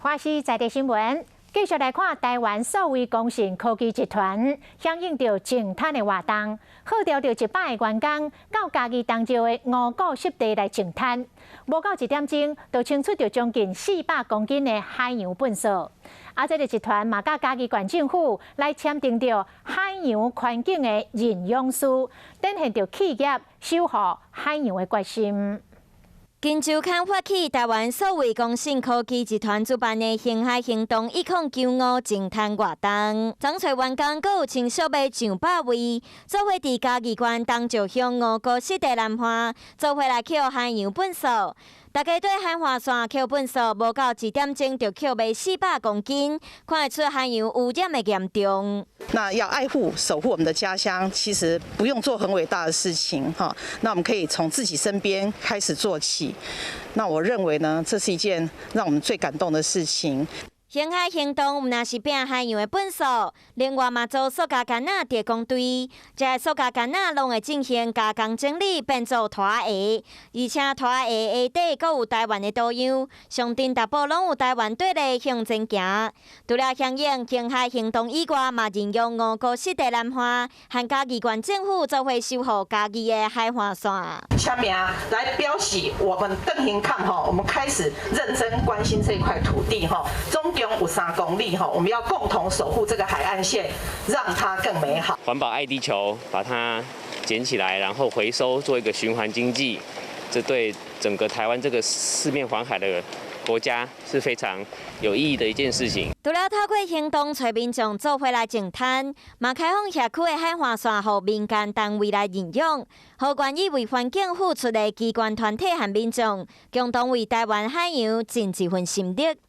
華視在地新聞，繼續來看台灣數位光信科技集團響應著淨灘的活動，號召著100個員工到嘉義東石的五股濕地來淨灘，無夠一點鐘就清出著將近400公斤的海洋糞掃。啊，這个集團嘛，佮嘉義縣政府來簽訂著海洋環境的認養書，展現著企業守護海洋的決心。今周刊發起台灣數位光信科技集團主辦的興海行動1095淨灘活動，總找員工閣有親屬的上百位，做伙佇嘉義縣東石鄉五股濕地南岸，做伙來抾海洋糞掃。大家對海岸線抾糞掃，無夠一點鐘就抾欲400公斤，看得出海洋污染的嚴重。那要愛護、守護我們的家鄉，其實不用做很偉大的事情，哈。那我們可以從自己身邊開始做起。那我認為呢，這是一件讓我們最感動的事情。興海行動毋但是拚海洋的糞掃，另外嘛做塑膠桿仔特工隊，這个塑膠桿仔攏會進行加工整理，變做拖鞋，而且拖鞋鞋底閣有台灣的圖樣，上頂逐步攏有台灣綴的向前行。除了響應興海行動以外，嘛認養五股濕地南岸，和嘉義縣政府做伙守護嘉義的海岸線。簽名來標示我們鄧行看吼，我們開始認真關心這塊土地吼，總共有3公里吼，我們要共同守護這個海岸線，讓它更美好。環保愛地球，把它撿起來，然後回收，做一個循環經濟，這對整個台灣這個四面環海的國家是非常有意義的一件事情。除了透過行動揣民眾做伙來淨灘，嘛開放轄區的海岸線予民間單位來認養，予願意為環境付出的機關團體和民眾，共同為台灣海洋盡一份心力。